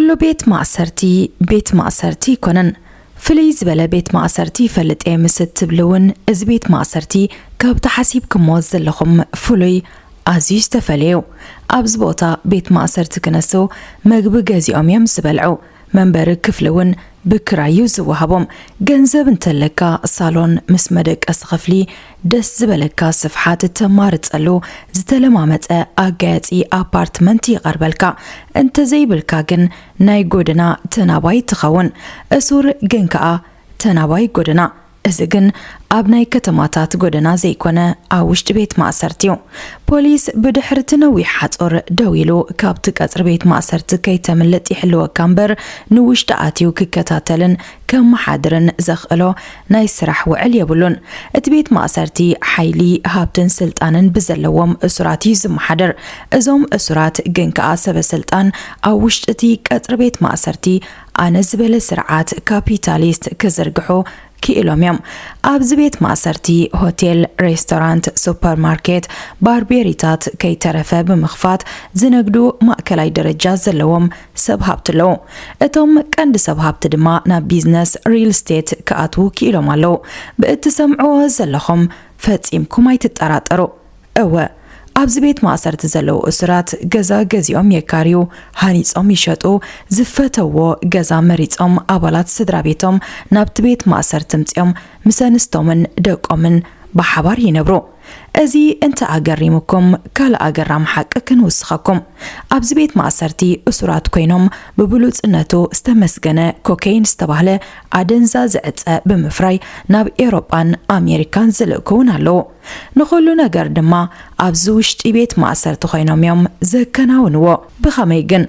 ሎ ቤት ማእሰርቲ ቤት ማእሰርቲ ኣይኮነን። ፍልይ ዝበለ ቤት ማእሰርቲ ይፈልጥ እየ ምስ እትብሉ እውን፣ እዚ ቤት ማእሰርቲ ካብቲ ሓሲብኩሞ ዘለኹም ፍሉይ፣ ኣዝዩ ዝተፈለየ እዩ። ኣብዚ ቦታ ቤት ማእሰርቲ ክነሱ፣ መግቢ ገዚኦም እዮም ዝበልዑ። መንበሪ ክፍሊ እውን ብክራይ እዩ ዝወሃቦም። ገንዘብ እንተለካ፣ ሳሎን ምስ መደቀሲ ክፍሊ፣ ደስ ዝበለካ ስፍሓት እተማርጸሉ ዝተለማመጸ ኣጋያጺ ኣፓርትመንት ይቐርበልካ። እንተዘይብልካ ግን፣ ናይ ጎደና ተናባይ ትኸውን። እሱር ግን ከኣ ተናባይ ጎደና። እዚ ግን ኣብ ናይ ከተማታት ጎደና ዘይኮነ፣ ኣብ ውሽጢ ቤት ማእሰርቲ እዩ። ፖሊስ ብድሕሪ እቲ ነዊሕ ሓጹር ደው ኢሉ፣ ካብቲ ቀጽሪ ቤት ማእሰርቲ ከይተምልጥ ይሕልወካ እምበር፣ ንውሽጢ ኣትዩ ክከታተልን ከመሓድርን ዘኽእሎ ናይ ስራሕ ውዕል የብሉን። እቲ ቤት ማእሰርቲ ሓይሊ፣ ሃብትን ስልጣንን ብዘለዎም እሱራት እዩ ዝመሓደር። እዞም እሱራት ግን ከኣ ሰበ ስልጣን ኣብ ውሽጢ እቲ ቀጽሪ ቤት ማእሰርቲ ኣነ ዝበለ ስርዓት ካፒታሊስት ክዝርግሑ ክኢሎም እዮም። ኣብዚ ቤት ማእሰርቲ ሆቴል፣ ሬስቶራንት፣ ሱፐርማርኬት፣ ባርቤሪታት ከይተረፈ ብምኽፋት ዝነግዱ ማእከላይ ደረጃ ዘለዎም ሰብ ሃብቲ ኣለዉ። እቶም ቀንዲ ሰብ ሃብቲ ድማ ናብ ቢዝነስ ሪል ስቴት ክኣትዉ ክኢሎም ኣለዉ። ብእትሰምዕዎ ዘለኹም ፈጺምኩም ኣይትጠራጠሩ። እወ፣ ኣብዚ ቤት ማእሰርቲ ዘለዉ እሱራት ገዛ ገዚኦም የካርዩ፣ ሃኒጾም ይሸጡ፣ ዝፈተዎ ገዛ መሪጾም ኣባላት ስድራ ቤቶም ናብቲ ቤት ማእሰርቲ ምጽኦም ምስ ኣንስቶምን ደቆምን ብሓባር ይነብሩ። እዚ እንተ ኣገሪሙኩም፣ ካልእ ኣገራሚ ሓቂ ክንውስኸኩም። ኣብዚ ቤት ማእሰርቲ እሱራት ኮይኖም ብብሉጽነቱ ዝተመስገነ ኮኬይን ዝተባህለ ኣደንዛዚ ዕጸ ብምፍራይ ናብ ኤውሮጳን ኣሜሪካን ዝልእኩ እውን ኣለዉ። ንኹሉ ነገር ድማ ኣብዚ ውሽጢ ቤት ማእሰርቲ ኮይኖም እዮም ዘከናውንዎ። ብኸመይ ግን?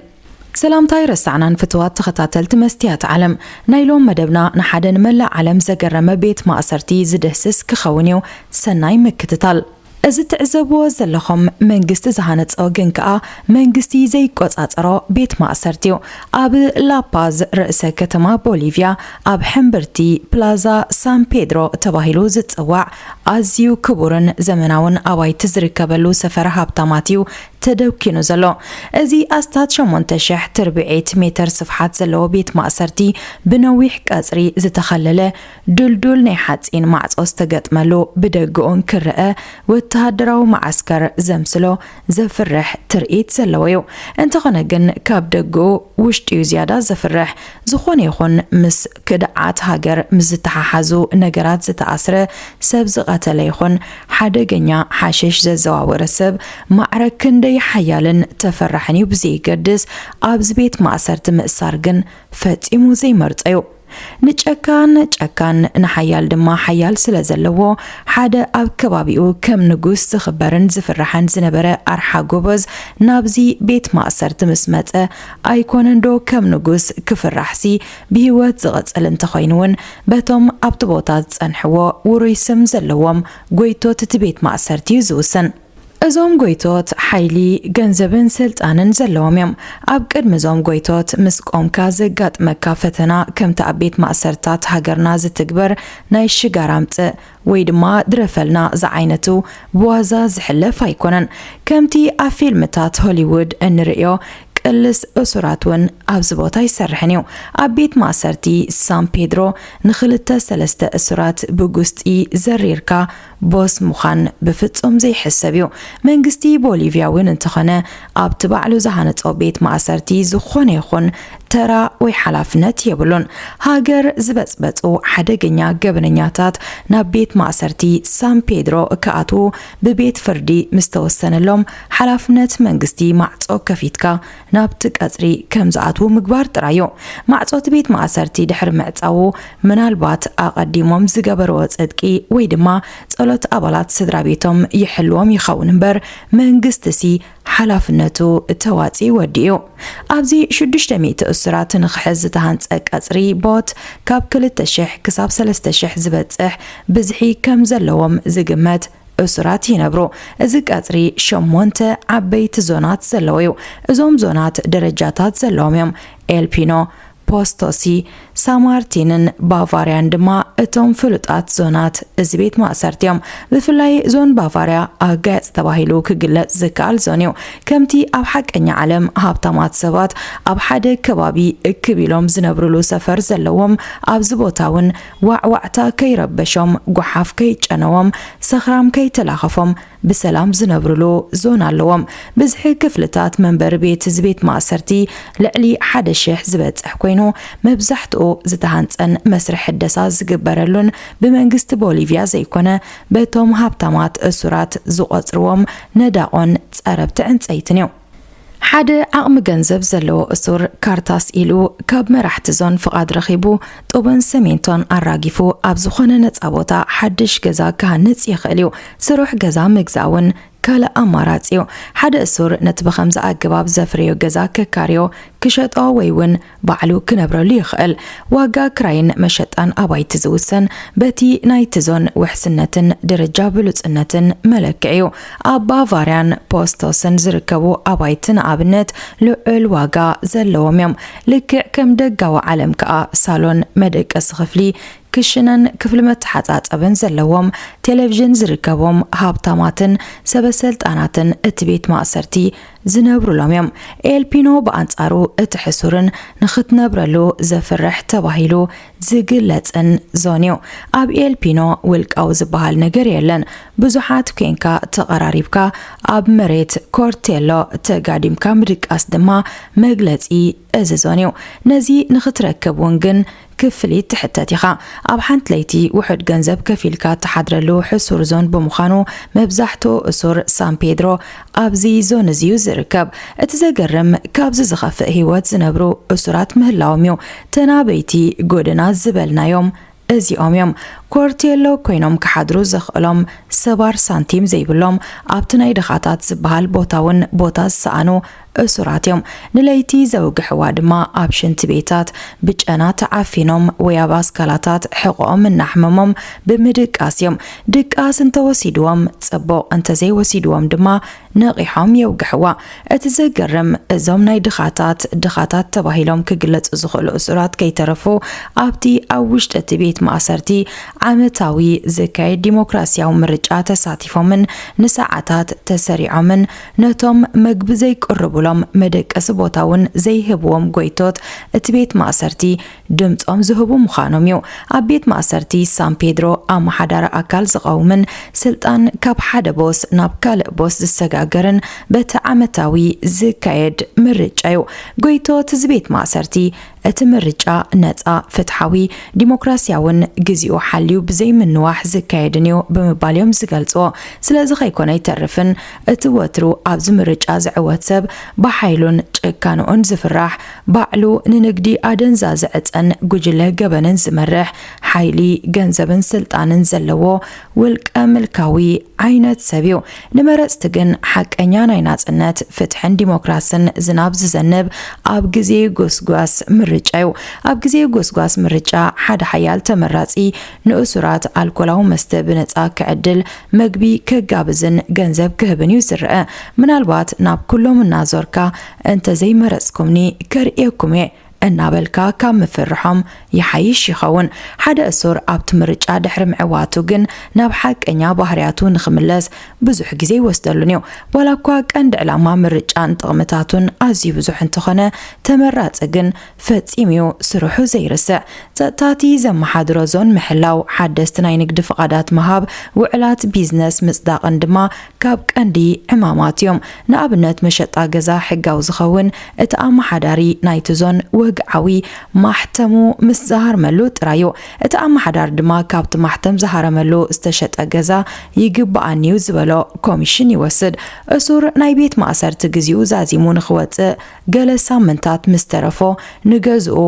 ሰላምታ ኣይረሳዕናን ፍቱዋት ተኸታተልቲ መስትያት ዓለም። ናይ ሎም መደብና ንሓደ ንመላእ ዓለም ዘገረመ ቤት ማእሰርቲ ዝድህስስ ክኸውን እዩ። ሰናይ ምክትታል። እዚ ትዕዘብዎ ዘለኹም መንግስቲ ዝሃነጾ ግን ከኣ መንግስቲ ዘይቆጻጸሮ ቤት ማእሰርቲ እዩ። ኣብ ላፓዝ ርእሰ ከተማ ቦሊቭያ ኣብ ሕምብርቲ ፕላዛ ሳን ፔድሮ ተባሂሉ ዝጽዋዕ ኣዝዩ ክቡርን ዘመናውን ኣባይቲ ዝርከበሉ ሰፈር ሃብታማት እዩ ተደኪኑ ዘሎ። እዚ ኣስታት ሸሞንተ ሽሕ ትርብዒት ሜተር ስፍሓት ዘለዎ ቤት ማእሰርቲ ብነዊሕ ቀጽሪ ዝተኸለለ ድልዱል ናይ ሓጺን ማዕጾ ዝተገጥመሉ ብደግኡን ክረኣ ወተሃደራዊ መዓስከር ዘምስሎ ዘፍርሕ ትርኢት ዘለዎ እዩ። እንተኾነ ግን ካብ ደግኡ ውሽጢ እዩ ዝያዳ ዘፍርሕ። ዝኾነ ይኹን ምስ ክድዓት ሃገር ምስ ዝተሓሓዙ ነገራት ዝተኣስረ ሰብ ዝቐተለ ይኹን ሓደገኛ ሓሽሽ ዘዘዋወረ ሰብ ማዕረ ክንደይ ሓያልን ተፈራሕን እዩ ብዘይገድስ ኣብዚ ቤት ማእሰርቲ ምእሳር ግን ፈጺሙ ዘይመርጾ እዩ። ንጨካን ጨካን ንሓያል ድማ ሓያል ስለ ዘለዎ ሓደ ኣብ ከባቢኡ ከም ንጉስ ዝኽበርን ዝፍራሕን ዝነበረ ኣርሓ ጎበዝ ናብዚ ቤት ማእሰርቲ ምስ መጸ ኣይኮነንዶ ከም ንጉስ ክፍራሕሲ ብህይወት ዝቕጽል እንተኾይኑ እውን በቶም ኣብቲ ቦታ ዝጸንሕዎ ውሩይ ስም ዘለዎም ጎይቶት እቲ ቤት ማእሰርቲ እዩ ዝውሰን። እዞም ጎይቶት ሓይሊ፣ ገንዘብን ስልጣንን ዘለዎም እዮም። ኣብ ቅድሚ እዞም ጎይቶት ምስ ቆምካ ዘጋጥመካ ፈተና ከምቲ ኣብ ቤት ማእሰርታት ሃገርና ዝትግበር ናይ ሽጋራ ኣምጽእ ወይ ድማ ድረፈልና ዝዓይነቱ ብዋዛ ዝሕለፍ ኣይኮነን። ከምቲ ኣብ ፊልምታት ሆሊውድ እንርእዮ ቅልስ እሱራት እውን ኣብዚ ቦታ ይሰርሕን እዩ። ኣብ ቤት ማእሰርቲ ሳን ፔድሮ ንኽልተ ሰለስተ እሱራት ብጉስጢ ዘሪርካ ቦስ ምዃን ብፍጹም ዘይሕሰብ እዩ። መንግስቲ ቦሊቪያ እውን እንተኾነ ኣብቲ ባዕሉ ዝሃነጾ ቤት ማእሰርቲ ዝኾነ ይኹን ተራ ወይ ሓላፍነት የብሉን። ሃገር ዝበጽበጹ ሓደገኛ ገበነኛታት ናብ ቤት ማእሰርቲ ሳን ፔድሮ ክኣትዉ ብቤት ፍርዲ ምስ ተወሰነሎም ሓላፍነት መንግስቲ ማዕጾ ከፊትካ ናብቲ ቀጽሪ ከም ዝኣትዉ ምግባር ጥራይ እዩ። ማዕጾ እቲ ቤት ማእሰርቲ ድሕሪ ምዕጻዉ ምናልባት ኣቐዲሞም ዝገበርዎ ጽድቂ ወይ ድማ ጸሎት ኣባላት ስድራ ቤቶም ይሕልዎም ይኸውን እምበር መንግስቲሲ ሓላፍነቱ ተዋጺኡ ወዲኡ እዩ። ኣብዚ ሽዱሽተ ሚእቲ እሱራት ንኽሕዝ ዝተሃንጸ ቀጽሪ ቦት ካብ ክልተ ሽሕ ክሳብ ሰለስተ ሽሕ ዝበጽሕ ብዝሒ ከም ዘለዎም ዝግመት እሱራት ይነብሩ። እዚ ቀጽሪ ሸሞንተ ዓበይቲ ዞናት ዘለዎ እዩ። እዞም ዞናት ደረጃታት ዘለዎም እዮም። ኤልፒኖ፣ ፖስቶሲ፣ ሳማርቲንን ባቫርያን ድማ እቶም ፍሉጣት ዞናት እዚ ቤት ማእሰርቲ እዮም። ብፍላይ ዞን ባቫርያ ኣጋየጽ ተባሂሉ ክግለጽ ዝከኣል ዞን እዩ። ከምቲ ኣብ ሓቀኛ ዓለም ሃብታማት ሰባት ኣብ ሓደ ከባቢ እክብ ኢሎም ዝነብርሉ ሰፈር ዘለዎም፣ ኣብዚ ቦታ እውን ዋዕዋዕታ ከይረበሾም፣ ጓሓፍ ከይጨነዎም፣ ሰኽራም ከይተላኸፎም ብሰላም ዝነብርሉ ዞን ኣለዎም። ብዝሒ ክፍልታት መንበሪ ቤት እዚ ቤት ማእሰርቲ ልዕሊ ሓደ ሽሕ ዝበጽሕ ኮይኑ፣ መብዛሕትኡ ዝተሃንጸን መስርሕ ሕደሳ ዝግበረሉን ብመንግስቲ ቦሊቪያ ዘይኮነ በቶም ሃብታማት እሱራት ዝቖጽርዎም ነዳቖን ጸረብቲ ዕንጸይትን እዩ። ሓደ ዓቕሚ ገንዘብ ዘለዎ እሱር ካርታስ ኢሉ ካብ መራሕቲ ዞን ፍቓድ ረኺቡ፣ ጡብን ሰሜንቶን ኣራጊፉ ኣብ ዝኾነ ነጻ ቦታ ሓድሽ ገዛ ክሃንጽ ይኽእል እዩ። ስሩሕ ገዛ ምግዛእ እውን ካልእ ኣማራጺ እዩ። ሓደ እሱር ነቲ ብኸምዚ ኣገባብ ዘፍረዮ ገዛ ከካርዮ፣ ክሸጦ ወይ እውን ባዕሉ ክነብረሉ ይኽእል። ዋጋ ክራይን መሸጣን ኣባይቲ ዝውሰን በቲ ናይቲ ዞን ውሕስነትን ደረጃ ብሉጽነትን መለክዒ እዩ። ኣብ ባቫርያን ፖስቶስን ዝርከቡ ኣባይቲ ንኣብነት ልዑል ዋጋ ዘለዎም እዮም። ልክዕ ከም ደጋዊ ዓለም ከኣ ሳሎን፣ መደቀሲ ክፍሊ፣ ክሽነን ክፍሊ መተሓጻጸብን ዘለዎም፣ ቴሌቪዥን ዝርከቦም ሃብታማትን ሰበሰልጣናትን እቲ ቤት ማእሰርቲ ዝነብሩሎም እዮም። ኤልፒኖ ብኣንጻሩ እቲ ሕሱርን ንኽትነብረሉ ዘፍርሕ ተባሂሉ ዝግለጽን ዞን እዩ። ኣብ ኤልፒኖ ውልቃዊ ዝበሃል ነገር የለን። ብዙሓት ኮንካ ተቐራሪብካ ኣብ መሬት ኮርቴሎ ተጋዲምካ ምድቃስ ድማ መግለጺ እዚ ዞን እዩ። ነዚ ንኽትረክብ እውን ግን ክፍሊት ትሕተት ኢኻ። ኣብ ሓንቲ ለይቲ ውሑድ ገንዘብ ከፊልካ እትሓድረሉ ሕሱር ዞን ብምዃኑ፣ መብዛሕትኡ እሱር ሳን ፔድሮ ኣብዚ ዞን እዚ እዩ ዝርከብ። እቲ ዘገርም፣ ካብዚ ዝኸፍእ ህይወት ዝነብሩ እሱራት ምህላዎም እዩ። ተናበይቲ ጎደና ዝበልናዮም እዚኦም እዮም። ኮርቴሎ ኮይኖም ክሓድሩ ዘኽእሎም ሰባር ሳንቲም ዘይብሎም፣ ኣብቲ ናይ ድኻታት ዝበሃል ቦታ እውን ቦታ ዝሰኣኑ እሱራት እዮም። ንለይቲ ዘውግሕዋ ድማ ኣብ ሽንቲ ቤታት ብጨና ተዓፊኖም ወይ ኣብ ኣስካላታት ሕቖኦም እናሕመሞም ብምድቃስ እዮም። ድቃስ እንተወሲድዎም ጽቡቕ፣ እንተዘይወሲድዎም ድማ ነቒሖም የውግሕዋ። እቲ ዘገርም፣ እዞም ናይ ድኻታት ድኻታት ተባሂሎም ክግለጹ ዝኽእሉ እሱራት ከይተረፉ፣ ኣብቲ ኣብ ውሽጢ እቲ ቤት ማእሰርቲ ዓመታዊ ዝካየድ ዲሞክራሲያዊ ምርጫ ተሳቲፎምን ንሰዓታት ተሰሪዖምን ነቶም መግቢ ዘይቅርቡሎም መደቀሲ ቦታ እውን ዘይህብዎም ጎይቶት እቲ ቤት ማእሰርቲ ድምጾም ዝህቡ ምዃኖም እዩ። ኣብ ቤት ማእሰርቲ ሳን ፔድሮ ኣመሓዳሪ ኣካል ዝቐውምን ስልጣን ካብ ሓደ ቦስ ናብ ካልእ ቦስ ዝሰጋገርን በቲ ዓመታዊ ዝካየድ ምርጫ እዩ። ጎይቶት እዚ ቤት ማእሰርቲ እቲ ምርጫ ነጻ፣ ፍትሓዊ፣ ዲሞክራሲያውን ግዜኡ ሓልዩ ብዘይምንዋሕ ዝካየድን እዩ ብምባል እዮም ዝገልጽዎ። ስለዚ ከይኮነ ኣይተርፍን፣ እቲ ወትሩ ኣብዚ ምርጫ ዝዕወት ሰብ ብሓይሉን ጭካንኡን ዝፍራሕ፣ ባዕሉ ንንግዲ ኣደንዛዚ ዕጸን ጉጅለ ገበንን ዝመርሕ፣ ሓይሊ፣ ገንዘብን ስልጣንን ዘለዎ ውልቀ ምልካዊ ዓይነት ሰብ እዩ። ንመረጽቲ ግን ሓቀኛ ናይ ናጽነት፣ ፍትሕን ዲሞክራስን ዝናብ ዝዘንብ ኣብ ግዜ ጎስጓስ ምርጫ እዩ። ኣብ ግዜ ጎስጓስ ምርጫ ሓደ ሓያል ተመራጺ ንእሱራት ኣልኮላዊ መስተ ብነጻ ክዕድል፣ መግቢ ክጋብዝን ገንዘብ ክህብን እዩ ዝረአ። ምናልባት ናብ ኩሎም እናዞርካ "እንተዘይመረጽኩምኒ ከርእየኩም እየ" እናበልካ ካብ ምፍርሖም ይሓይሽ ይኸውን። ሓደ እሱር ኣብቲ ምርጫ ድሕሪ ምዕዋቱ ግን ናብ ሓቀኛ ባህርያቱ ንኽምለስ ብዙሕ ግዜ ይወስደሉን እዩ። ዋላ እኳ ቀንዲ ዕላማ ምርጫን ጥቕምታቱን ኣዝዩ ብዙሕ እንተኾነ፣ ተመራጺ ግን ፈጺሙ እዩ ስርሑ ዘይርስዕ። ጸጥታ እቲ ዘመሓድሮ ዞን ምሕላው፣ ሓደስቲ ናይ ንግዲ ፍቓዳት ምሃብ፣ ውዕላት ቢዝነስ ምጽዳቕን ድማ ካብ ቀንዲ ዕማማት እዮም። ንኣብነት፣ መሸጣ ገዛ ሕጋዊ ዝኸውን እቲ ኣመሓዳሪ ናይቲ ዞን ወግዓዊ ማሕተሙ ምስ ዝሃርመሉ ጥራይ እዩ። እቲ ኣመሓዳሪ ድማ ካብቲ ማሕተም ዝሃረመሉ ዝተሸጠ ገዛ ይግብኣኒ እዩ ዝበሎ ኮሚሽን ይወስድ። እሱር ናይ ቤት ማእሰርቲ ግዜኡ ዛዚሙ ንኽወጽእ ገለ ሳምንታት ምስ ተረፎ ንገዝኡ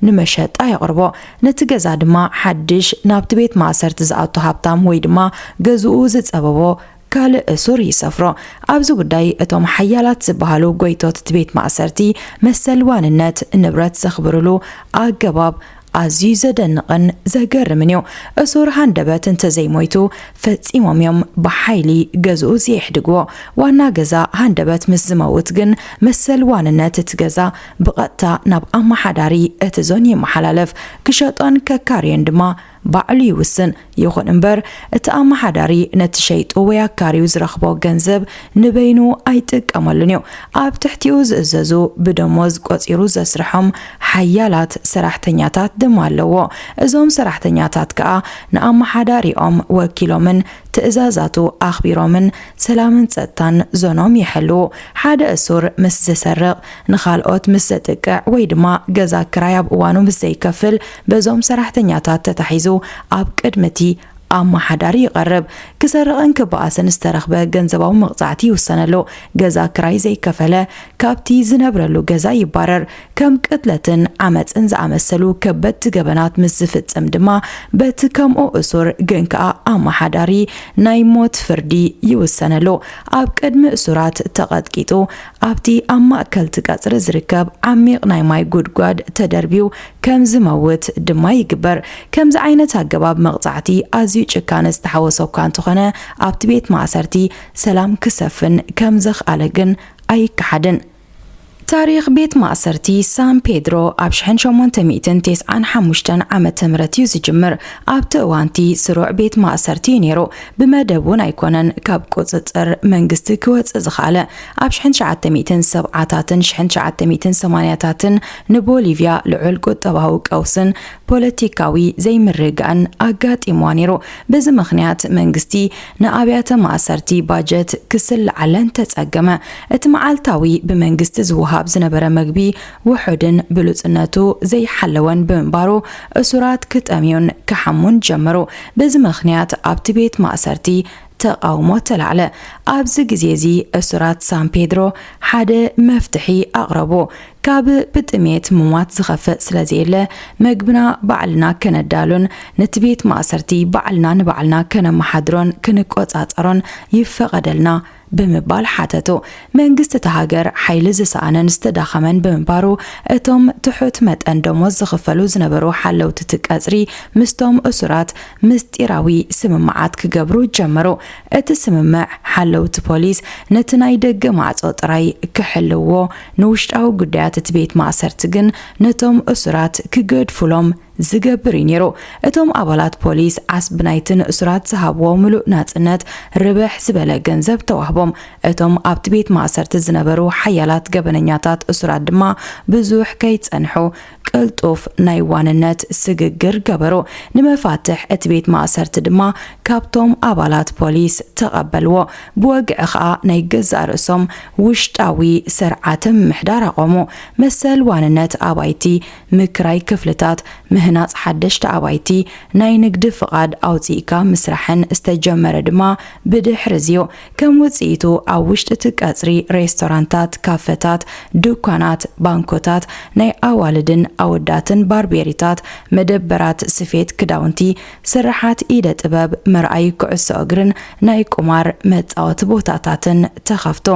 ንመሸጣ የቕርቦ። ነቲ ገዛ ድማ ሓድሽ ናብቲ ቤት ማእሰርቲ ዝኣቱ ሃብታም ወይ ድማ ገዝኡ ዝጸበቦ ካልእ እሱር ይሰፍሮ። ኣብዚ ጉዳይ እቶም ሓያላት ዝበሃሉ ጎይቶት እቲ ቤት ማእሰርቲ መሰል ዋንነት ንብረት ዘኽብርሉ ኣገባብ ኣዝዩ ዘደንቕን ዘገርምን እዩ። እሱር ሃንደበት እንተዘይሞይቱ ፈጺሞም እዮም ብሓይሊ ገዝኡ ዘየሕድግዎ። ዋና ገዛ ሃንደበት ምስ ዝመውት ግን መሰል ዋንነት እቲ ገዛ ብቐጥታ ናብ ኣመሓዳሪ እቲ ዞን ይመሓላለፍ። ክሸጦን ከካርዮን ድማ ባዕሉ ይውስን። ይኹን እምበር እቲ ኣመሓዳሪ ነቲ ሸይጡ ወይ ኣካርዩ ዝረኽቦ ገንዘብ ንበይኑ ኣይጥቀመሉን እዩ። ኣብ ትሕቲኡ ዝእዘዙ ብደሞዝ ቆጺሩ ዘስርሖም ሓያላት ሰራሕተኛታት ድማ ኣለዎ። እዞም ሰራሕተኛታት ከኣ ንኣመሓዳሪኦም ወኪሎምን ትእዛዛቱ ኣኽቢሮምን ሰላምን ጸጥታን ዞኖም ይሕልዉ። ሓደ እሱር ምስ ዝሰርቕ፣ ንኻልኦት ምስ ዘጥቅዕ ወይ ድማ ገዛ ክራይ ኣብ እዋኑ ምስ ዘይከፍል በዞም ሰራሕተኛታት ተታሒዙ ኣብ ቅድሚ እቲ ኣመሓዳሪ ይቐርብ። ክሰርቕን ክበኣስን ዝተረኽበ ገንዘባዊ መቕጻዕቲ ይውሰነሉ። ገዛ ክራይ ዘይከፈለ ካብቲ ዝነብረሉ ገዛ ይባረር። ከም ቅትለትን ዓመጽን ዝኣመሰሉ ከበድቲ ገበናት ምስ ዝፍጽም ድማ በቲ ከምኡ እሱር ግን ከኣ ኣመሓዳሪ ናይ ሞት ፍርዲ ይውሰነሉ። ኣብ ቅድሚ እሱራት ተቐጥቂጡ ኣብቲ ኣብ ማእከል እቲ ቀጽሪ ዝርከብ ዓሚቕ ናይ ማይ ጉድጓድ ተደርብዩ ከም ዝመውት ድማ ይግበር። ከምዚ ዓይነት ኣገባብ መቕጻዕቲ ኣዝዩ ጭካነ ዝተሓወሶ እኳ እንተኾነ ኣብቲ ቤት ማእሰርቲ ሰላም ክሰፍን ከም ዘኽኣለ ግን ኣይከሓድን። ታሪኽ ቤት ማእሰርቲ ሳን ፔድሮ ኣብ ሽሕን ሸሞንተ ሚእትን ተስዓን ሓሙሽተን ዓመተ ምህረት እዩ ዝጅምር። ኣብቲ እዋንቲ ስሩዕ ቤት ማእሰርቲ እዩ ነይሩ። ብመደብ እውን ኣይኮነን ካብ ቁጽጽር መንግስቲ ክወጽእ ዝኸኣለ። ኣብ ሽሕን ትሽዓተ ሚእትን ሰብዓታትን ሽሕን ትሽዓተ ሚእትን ሰማንያታትን ንቦሊቪያ ልዑል ቁጠባዊ ቀውስን ፖለቲካዊ ዘይምርግጋእን ኣጋጢምዋ ነይሩ። በዚ ምኽንያት መንግስቲ ንኣብያተ ማእሰርቲ ባጀት ክስልዓለን ተጸገመ። እቲ መዓልታዊ ብመንግስቲ ዝወሃብ ዝነበረ መግቢ ውሑድን ብሉጽነቱ ዘይሓለወን ብምንባሩ እሱራት ክጠምዩን ክሓሙን ጀመሩ። በዚ ምኽንያት ኣብቲ ቤት ማእሰርቲ ተቓውሞ ተላዕለ። ኣብዚ ግዜ እዚ እሱራት ሳን ፔድሮ ሓደ መፍትሒ ኣቕረቡ። ካብ ብጥሜት ምሟት ዝኸፍእ ስለ ዘየለ መግብና ባዕልና ከነዳሉን ነቲ ቤት ማእሰርቲ ባዕልና ንባዕልና ከነመሓድሮን ክንቆጻጸሮን ይፈቐደልና ብምባል ሓተቱ። መንግስቲ እታ ሃገር ሓይሊ ዝሰኣነን ዝተዳኸመን ብምንባሩ እቶም ትሑት መጠን ደሞዝ ዝኽፈሉ ዝነበሩ ሓለውቲ እቲ ቀጽሪ ምስቶም እሱራት ምስጢራዊ ስምምዓት ክገብሩ ጀመሩ። እቲ ስምምዕ ሓለውቲ ፖሊስ ነቲ ናይ ደገ ማዕጾ ጥራይ ክሕልውዎ፣ ንውሽጣዊ ጉዳያት እቲ ቤት ማእሰርቲ ግን ነቶም እሱራት ክገድፉሎም ዝገብር እዩ ነይሩ። እቶም ኣባላት ፖሊስ ዓስቢ ናይቲ ንእሱራት ዝሃብዎ ምሉእ ናጽነት ርብሕ ዝበለ ገንዘብ ተዋህቦም። እቶም ኣብቲ ቤት ማእሰርቲ ዝነበሩ ሓያላት ገበነኛታት እሱራት ድማ ብዙሕ ከይጸንሑ ቅልጡፍ ናይ ዋንነት ስግግር ገበሩ። ንመፋትሕ እቲ ቤት ማእሰርቲ ድማ ካብቶም ኣባላት ፖሊስ ተቐበልዎ። ብወግዒ ኸኣ ናይ ገዛእ ርእሶም ውሽጣዊ ስርዓተ ምምሕዳር ኣቖሙ። መሰል ዋንነት ኣባይቲ፣ ምክራይ ክፍልታት፣ ምህናጽ ሓደሽቲ ኣባይቲ፣ ናይ ንግዲ ፍቓድ ኣውጺእካ ምስራሕን ዝተጀመረ ድማ ብድሕሪ እዚዮ። ከም ውጽኢቱ ኣብ ውሽጢ እቲ ቀጽሪ ሬስቶራንታት፣ ካፈታት፣ ድኳናት፣ ባንኮታት፣ ናይ ኣዋልድን ኣወዳትን ባርቤሪታት፣ መደበራት ስፌት ክዳውንቲ፣ ስርሓት ኢደ ጥበብ፣ መርኣይ ኩዕሶ እግርን ናይ ቁማር መጻወቲ ቦታታትን ተኸፍቱ።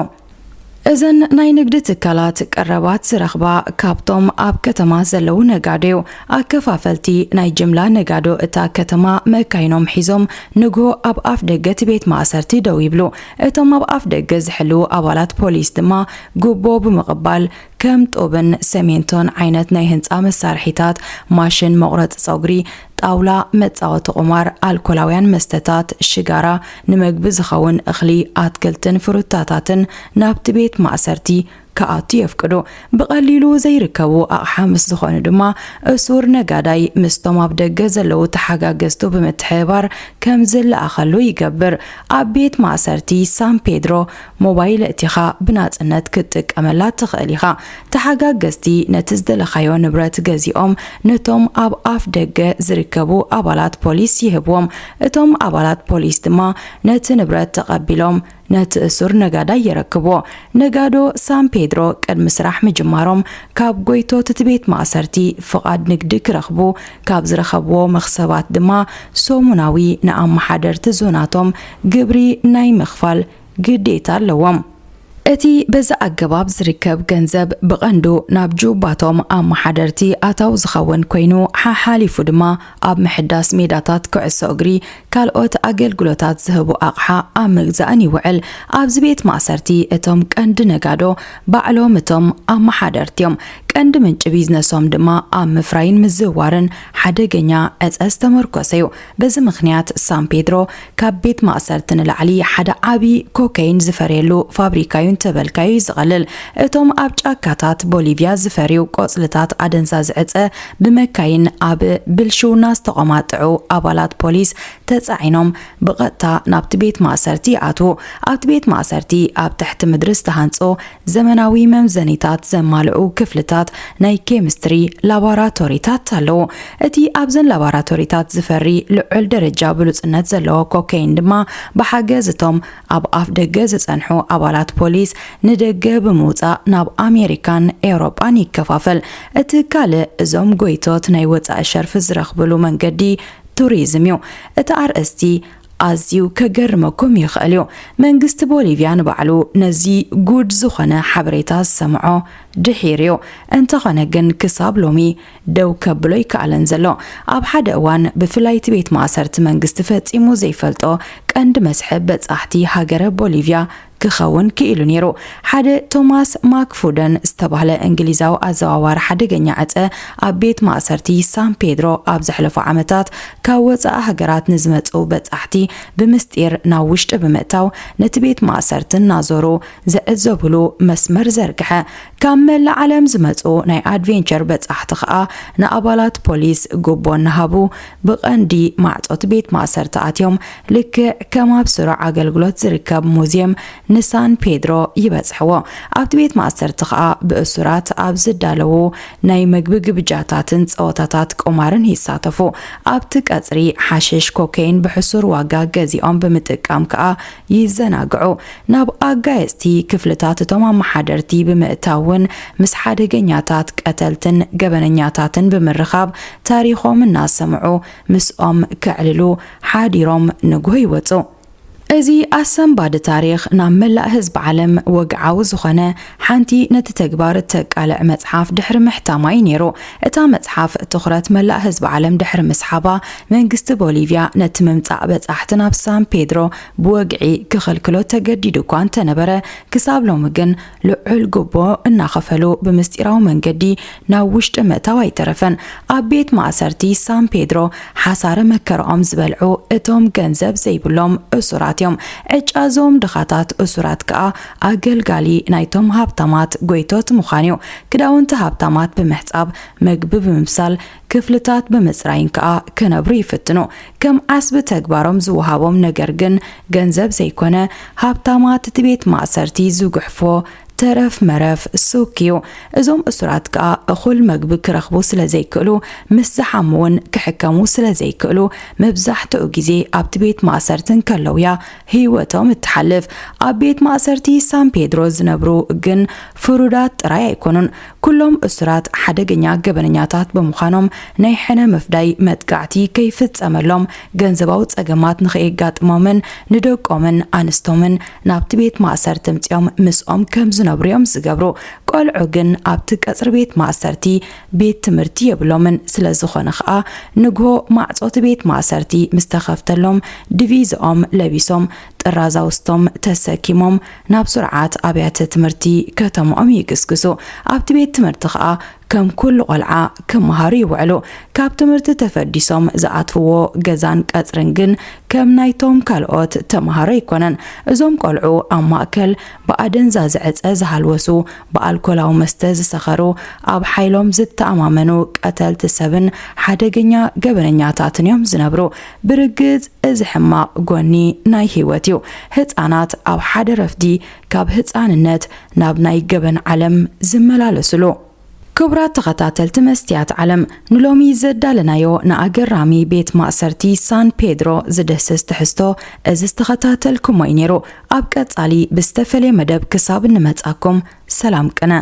እዘን ናይ ንግዲ ትካላት ቀረባት ዝረኽባ ካብቶም ኣብ ከተማ ዘለዉ ነጋዶ እዩ። ኣከፋፈልቲ ናይ ጅምላ ነጋዶ እታ ከተማ መካይኖም ሒዞም ንግሆ ኣብ ኣፍ ደገ እቲ ቤት ማእሰርቲ ደው ይብሉ። እቶም ኣብ ኣፍ ደገ ዝሕልዉ ኣባላት ፖሊስ ድማ ጉቦ ብምቕባል ከም ጡብን ሰሜንቶን ዓይነት ናይ ህንጻ መሳርሒታት፣ ማሽን መቑረጺ ጸጉሪ፣ ጣውላ መጻወቲ ቁማር፣ ኣልኮላውያን መስተታት፣ ሽጋራ፣ ንመግቢ ዝኸውን እኽሊ፣ ኣትክልትን ፍሩታታትን ናብቲ ቤት ማእሰርቲ ክኣቱ የፍቅዱ። ብቐሊሉ ዘይርከቡ ኣቕሓ ምስ ዝኾኑ ድማ እሱር ነጋዳይ ምስቶም ኣብ ደገ ዘለዉ ተሓጋገዝቱ ብምትሕብባር ከም ዝለኣኸሉ ይገብር። ኣብ ቤት ማእሰርቲ ሳን ፔድሮ ሞባይል እቲኻ ብናጽነት ክትጥቀመላ ትኽእል ኢኻ። ተሓጋገዝቲ ነቲ ዝደለኻዮ ንብረት ገዚኦም ነቶም ኣብ ኣፍ ደገ ዝርከቡ ኣባላት ፖሊስ ይህብዎም። እቶም ኣባላት ፖሊስ ድማ ነቲ ንብረት ተቐቢሎም ነቲ እሱር ነጋዳይ የረክብዎ። ነጋዶ ሳን ፔድሮ ቅድሚ ስራሕ ምጅማሮም ካብ ጎይቶት እቲ ቤት ማእሰርቲ ፍቓድ ንግዲ ክረኽቡ፣ ካብ ዝረኸብዎ መኽሰባት ድማ ሰሙናዊ ንኣመሓደርቲ ዞናቶም ግብሪ ናይ ምኽፋል ግዴታ ኣለዎም። እቲ በዚ ኣገባብ ዝርከብ ገንዘብ ብቐንዱ ናብ ጁባቶም ኣመሓደርቲ ኣታዊ ዝኸውን ኮይኑ፣ ሓሓሊፉ ድማ ኣብ ምሕዳስ ሜዳታት ኩዕሶ እግሪ፣ ካልኦት ኣገልግሎታት ዝህቡ ኣቕሓ ኣብ ምግዛእን ይውዕል። ኣብዚ ቤት ማእሰርቲ እቶም ቀንዲ ነጋዶ ባዕሎም እቶም ኣመሓደርቲ እዮም። ቀንዲ ምንጪ ቢዝነሶም ድማ ኣብ ምፍራይን ምዝውዋርን ሓደገኛ ዕጸ ዝተመርኮሰ እዩ። በዚ ምኽንያት ሳን ፔድሮ ካብ ቤት ማእሰርቲ ንላዕሊ ሓደ ዓቢ ኮከይን ዝፈርየሉ ፋብሪካ እዩ እንተበልካዮ እዩ ዝቐልል። እቶም ኣብ ጫካታት ቦሊቪያ ዝፈርዩ ቆጽልታት ኣደንዛዚ ዕጸ ብመካይን ኣብ ብልሽውና ዝተቖማጥዑ ኣባላት ፖሊስ ተጻዒኖም ብቐጥታ ናብቲ ቤት ማእሰርቲ ይኣትዉ። ኣብቲ ቤት ማእሰርቲ ኣብ ትሕቲ ምድሪ ዝተሃንጾ ዘመናዊ መምዘኒታት ዘማልኡ ክፍልታት ናይ ኬሚስትሪ ላቦራቶሪታት ኣለዉ። እቲ ኣብዘን ላቦራቶሪታት ዝፈሪ ልዑል ደረጃ ብሉጽነት ዘለዎ ኮኬይን ድማ ብሓገዝ እቶም ኣብ ኣፍ ደገ ዝጸንሑ ኣባላት ፖሊስ ንደገ ብምውጻእ ናብ ኣሜሪካን ኤውሮጳን ይከፋፈል። እቲ ካልእ እዞም ጎይቶት ናይ ወጻኢ ሸርፊ ዝረኽብሉ መንገዲ ቱሪዝም እዩ። እቲ ኣርእስቲ ኣዝዩ ከገርመኩም ይኽእል እዩ። መንግስቲ ቦሊቪያ ንባዕሉ ነዚ ጉድ ዝኾነ ሓበሬታ ዝሰምዖ ድሒር እዩ። እንተኾነ ግን ክሳብ ሎሚ ደው ከብሎ ይከኣለን ዘሎ። ኣብ ሓደ እዋን ብፍላይ እቲ ቤት ማእሰርቲ መንግስቲ ፈጺሙ ዘይፈልጦ ቀንዲ መስሕብ በጻሕቲ ሃገረ ቦሊቪያ ክኸውን ክኢሉ ነይሩ። ሓደ ቶማስ ማክፉደን ዝተባህለ እንግሊዛዊ ኣዘዋዋሪ ሓደገኛ ዕጸ ኣብ ቤት ማእሰርቲ ሳን ፔድሮ ኣብ ዘሕለፎ ዓመታት ካብ ወጻኢ ሃገራት ንዝመጹ በጻሕቲ ብምስጢር ናብ ውሽጢ ብምእታው ነቲ ቤት ማእሰርቲ እናዞሩ ዝዕዘቡሉ መስመር ዘርግሐ። ካብ መላእ ዓለም ዝመጹ ናይ ኣድቬንቸር በጻሕቲ ኸኣ ንኣባላት ፖሊስ ጉቦ እናሃቡ ብቐንዲ ማዕጾ እቲ ቤት ማእሰርቲ ኣትዮም። ልክዕ ከም ኣብ ስሩዕ ኣገልግሎት ዝርከብ ሙዝየም ንሳን ፔድሮ ይበጽሕዎ። ኣብቲ ቤት ማእሰርቲ ኸኣ ብእሱራት ኣብ ዝዳለዉ ናይ መግቢ ግብጃታትን ጸወታታት ቁማርን ይሳተፉ። ኣብቲ ቀጽሪ ሓሽሽ፣ ኮኬይን ብሕሱር ዋጋ ገዚኦም ብምጥቃም ከኣ ይዘናግዑ። ናብ ኣጋየጽቲ ክፍልታት እቶም ኣመሓደርቲ ብምእታው እውን ምስ ሓደገኛታት፣ ቀተልትን ገበነኛታትን ብምርኻብ ታሪኾም እናሰምዑ ምስኦም ከዕልሉ ሓዲሮም ንግሆ ይወጹ። እዚ ኣሰንባዲ ታሪኽ ናብ መላእ ህዝቢ ዓለም ወግዓዊ ዝኾነ ሓንቲ ነቲ ተግባር እተቃልዕ መጽሓፍ ድሕሪ ምሕታማ እዩ ነይሩ። እታ መጽሓፍ ትኹረት መላእ ህዝቢ ዓለም ድሕሪ ምስሓባ፣ መንግስቲ ቦሊቪያ ነቲ ምምጻእ በጻሕቲ ናብ ሳን ፔድሮ ብወግዒ ክኽልክሎ ተገዲዱ እኳ እንተነበረ፣ ክሳብ ሎሚ ግን ልዑል ጉቦ እናኸፈሉ ብምስጢራዊ መንገዲ ናብ ውሽጢ ምእታው ኣይተረፈን። ኣብ ቤት ማእሰርቲ ሳን ፔድሮ ሓሳረ መከራኦም ዝበልዑ እቶም ገንዘብ ዘይብሎም እሱራት እዮም። ዕጫ እዞም ድኻታት እሱራት ከኣ ኣገልጋሊ ናይቶም ሃብታማት ጎይቶት ምዃን እዩ። ክዳውንቲ ሃብታማት ብምሕጻብ፣ መግቢ ብምብሳል፣ ክፍልታት ብምጽራይን ከኣ ክነብሩ ይፍትኑ። ከም ዓስቢ ተግባሮም ዝወሃቦም ነገር ግን ገንዘብ ዘይኮነ፣ ሃብታማት እቲ ቤት ማእሰርቲ ዝጉሕፎ ተረፍ መረፍ ሱክ እዩ። እዞም እሱራት ከኣ እኹል መግቢ ክረኽቡ ስለ ዘይክእሉ፣ ምስ ዝሓሙ እውን ክሕከሙ ስለ ዘይክእሉ፣ መብዛሕትኡ ግዜ ኣብቲ ቤት ማእሰርቲ እንከለውያ ህይወቶም እትሓልፍ። ኣብ ቤት ማእሰርቲ ሳን ፔድሮ ዝነብሩ ግን ፍሩዳት ጥራይ ኣይኮኑን። ኩሎም እሱራት ሓደገኛ ገበነኛታት ብምዃኖም፣ ናይ ሕነ ምፍዳይ መጥቃዕቲ ከይፍጸመሎም፣ ገንዘባዊ ጸገማት ንኸየጋጥሞምን ንደቆምን ኣንስቶምን ናብቲ ቤት ማእሰርቲ ኣምጺኦም ምስኦም ከም ዝነብሩ እዮም ዝገብሩ። ቆልዑ ግን ኣብቲ ቀጽሪ ቤት ማእሰርቲ ቤት ትምህርቲ የብሎምን። ስለ ዝኾነ ኸኣ፣ ንግሆ ማዕጾ እቲ ቤት ማእሰርቲ ምስ ተኸፍተሎም፣ ዲቪዝኦም ለቢሶም፣ ጥራዝ ኣውስቶም ተሰኪሞም፣ ናብ ስሩዓት ኣብያተ ትምህርቲ ከተምኦም ይግስግሱ። ኣብቲ ቤት ትምህርቲ ኸኣ ከም ኩሉ ቆልዓ ክመሃሩ ይውዕሉ። ካብ ትምህርቲ ተፈዲሶም ዝኣትውዎ ገዛን ቀጽርን ግን ከም ናይቶም ካልኦት ተመሃሮ ኣይኮነን። እዞም ቆልዑ ኣብ ማእከል ብኣደንዛዚ ዕጸ ዝሃልወሱ፣ ብኣልኮላዊ መስተ ዝሰኸሩ፣ ኣብ ሓይሎም ዝተኣማመኑ ቀተልቲ ሰብን ሓደገኛ ገበነኛታትን እዮም ዝነብሩ። ብርግጽ እዚ ሕማቕ ጎኒ ናይ ህይወት እዩ። ህጻናት ኣብ ሓደ ረፍዲ ካብ ህጻንነት ናብ ናይ ገበን ዓለም ዝመላለስሉ። ክቡራት ተኸታተልቲ መስትያት ዓለም፣ ንሎሚ ዘዳለናዮ ንኣገራሚ ቤት ማእሰርቲ ሳን ፔድሮ ዝድህስስ ትሕዝቶ እዚ ዝተኸታተልኩሞ እዩ ነይሩ። ኣብ ቀጻሊ ብዝተፈልየ መደብ ክሳብ እንመጻኩም፣ ሰላም ቅነ።